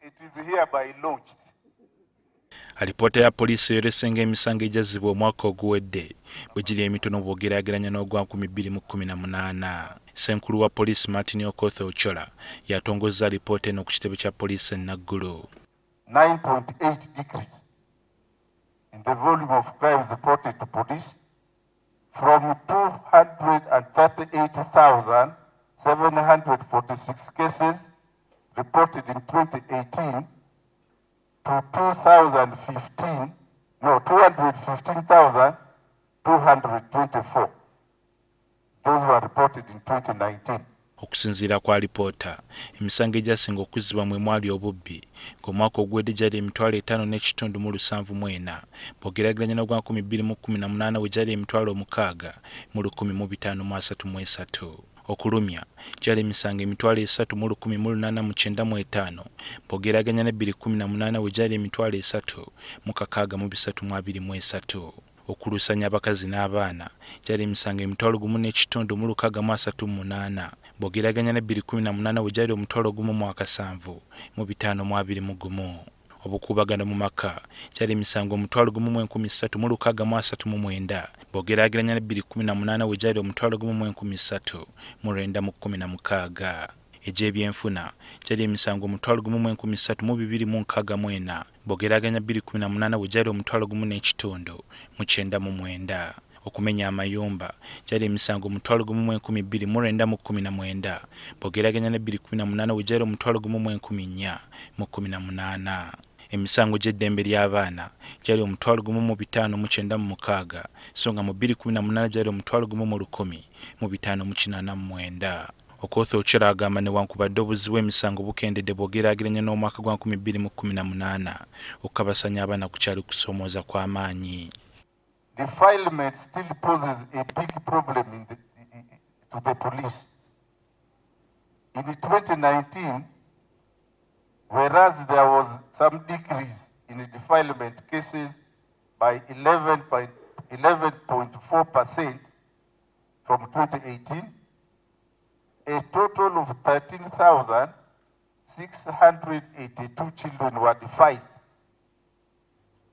It is hereby launched. Alipoota ya poliisi eyolese ng'emisango egyazzibwa omwaka oguwedde bwe giri emitono bw'ogeraageranya n'ogwa 2018. Ssenkulu wa poliisi Martin Okoth Ochola y'atongozza alipoota eno ku kitebe kya poliisi e Naggulu. 9.8 decrease in the volume of crimes reported to police from 238,746 cases reported in 2018 to 2015, no, 215,224. Those were reported in 2019. Okusinziira ku alipoota, emisango egyasinga okuzzibwa mwe mwali obubbi, ng'omwaka oguwedde gyali 5,574 bw'ogeraageranya n'ogwa 2018 we gyali 60,533. Okulumya gyali emisango 3,185 bw'ogeraageranya ne 2018 we gyali 3,06323. Okuluusanya abakazi n'abaana gyali emisango 1,568 bw'ogeraageranya ne 2018 we gyali 1,007,521. Obukuubagano mu maka gyali emisango 1,369 bw'ogeraageranya ne 2018 we gyali 1,316. Egy'ebyenfuna gyali emisango 1,326 bw'ogeraageranya 2018 we gyali 1,599. Okumenya amayumba gyali emisango 1,219 bw'ogeraageranya ne 2018 we gyali 1,418. Emisango gy'eddembe ly'abaana gyali 1,596 so nga mu 2018 gyali 1,589. Okoth Ochola agamba newankubadde obuzzi bw'emisango bukendedde bw'ogeraageranya n'omwaka gwa 2018, okukabasanya abaana kukyali kusoomooza kw'amaanyi. Defilement still poses a big problem to the police. In 2019, whereas there was some decrease in defilement cases by 11.4% from 2018, a total of 13,682 children were defiled,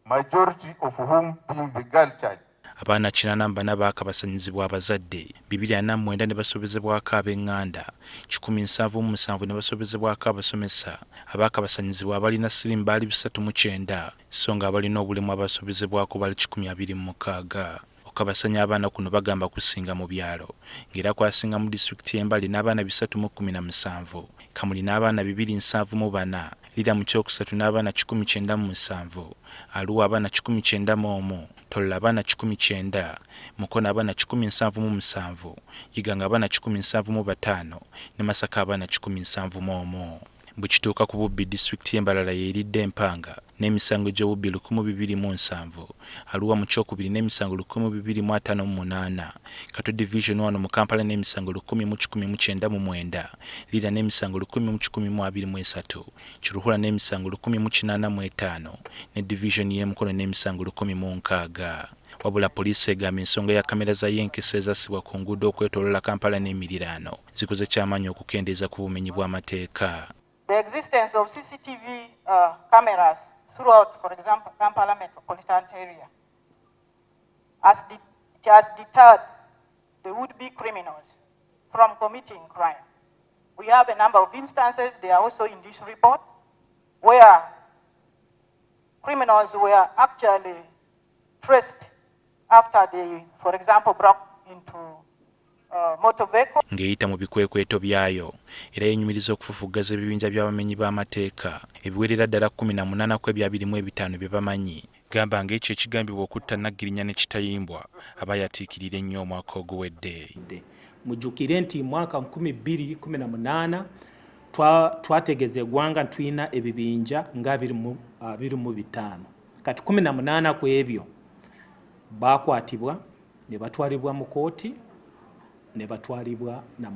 majority of whom being the girl child. Abaana 84 baakabasanyizibwa abazadde, 249 ne basobezebwako ab'eŋŋanda, 177 ne basobezebwako abasomesa. Abaakabasanyizibwa abalina siriimu baali 390 so nga abalina obulemu abasobezebwako baali 126. Okukabasanya abaana kuno bagamba kusinga mu byalo, ng'era kwasinga mu disitulikiti y'e Mbale n'abaana 317, Kamuli n'abaana 274, Lira mu kyokusatu n'abaana 197, Arua abaana 191, Tororo abaana 190, Mukono abaana 177, Iganga abaana 175 ne Masaka abaana 171. Bwe kituuka ku bubbi, disitulikiti y'e Mbarara y'eridde empanga n'emisango gy'obubbi 1207, Arua mu kyokubiri n'emisango 1258, Katwe Division wano mu Kampala n'emisango 1199, Lira n'emisango 1123, Kiruhura n'emisango 1085 ne division y'e Mukono n'emisango 1060. Wabula poliisi egamba ensonga ya kamera za yenkesa ezassibwa ku nguudo okwetooloola Kampala n'emiriraano zikoze kyamaanyi okukendeeza ku bumenyi bw'amateeka. The existence of CCTV cameras throughout, for example, Kampala metropolitan area, it has deterred the would-be criminals from committing crime. We have a number of instances, they are also in this report, where criminals were actually traced after they, for example, broke into motor vehicle. Ng'eyita mu bikwekweto byayo era yenyumiriza okufufuggaza ebibinja by'abamenyi b'amateeka ebiwerera ddala 18 ku ebya 25 bye bamanyi, gamba ng'ekyo ekigambibwa okutta Naggirinya ne Kitayimbwa aba yatiikirira ennyo omwaka oguwedde. Mujjukire nti mwaka 2018 twategeeza eggwanga nti tulina ebibinja nga 25. Kati 18 ku ebyo bakwatibwa ne batwalibwa mu kooti ne batwalibwa na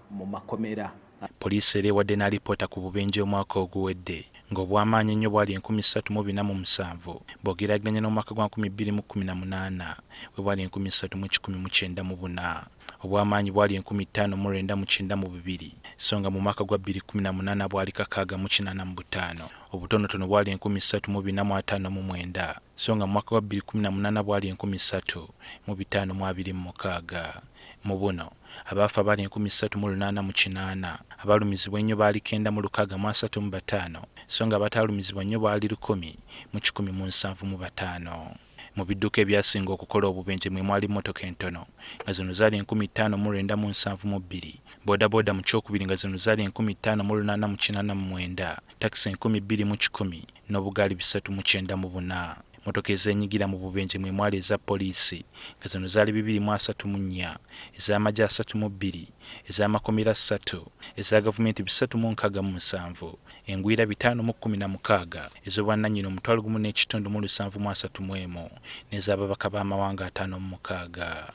mu makomera. Poliisi era ewadde n'alipoota ku bubenje omwaka oguwedde. ng'obw'amaanyi ennyo bwali 3407 bw'ogeraageranya n'omwaka gwa 2018 bwe bwali 3194. Obw'amaanyi bwali 5992 so nga mu mwaka gwa 2018 bwali 685. Obutonotono bwali 3459 so nga mu mwaka gwa 2018 bwali 3526. Mu buno, abaafa baali 3808, abaalumizibwa ennyo baali 9,635 so nga abataalumizibwa nnyo baali 1,175. Mu bidduka ebyasinga okukola obubenje mwe mwali mmotoka entono nga zino zaali 5972, bodaboda mu kyokubiri nga zino zaali 5889, takisi 2100 n'obugaali 394. Mmotoka ezeenyigira mu bubenje mwe mwali eza poliisi nga zino zaali 234, ez'amagye 32, ez'amakomera ssatu, eza gavumenti 367, engwira 516, ez'obwannannyini 15,731 n'ez'ababaka b'amawanga 56.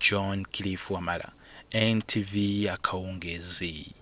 John Cliff Wamala, NTV akawungeezi.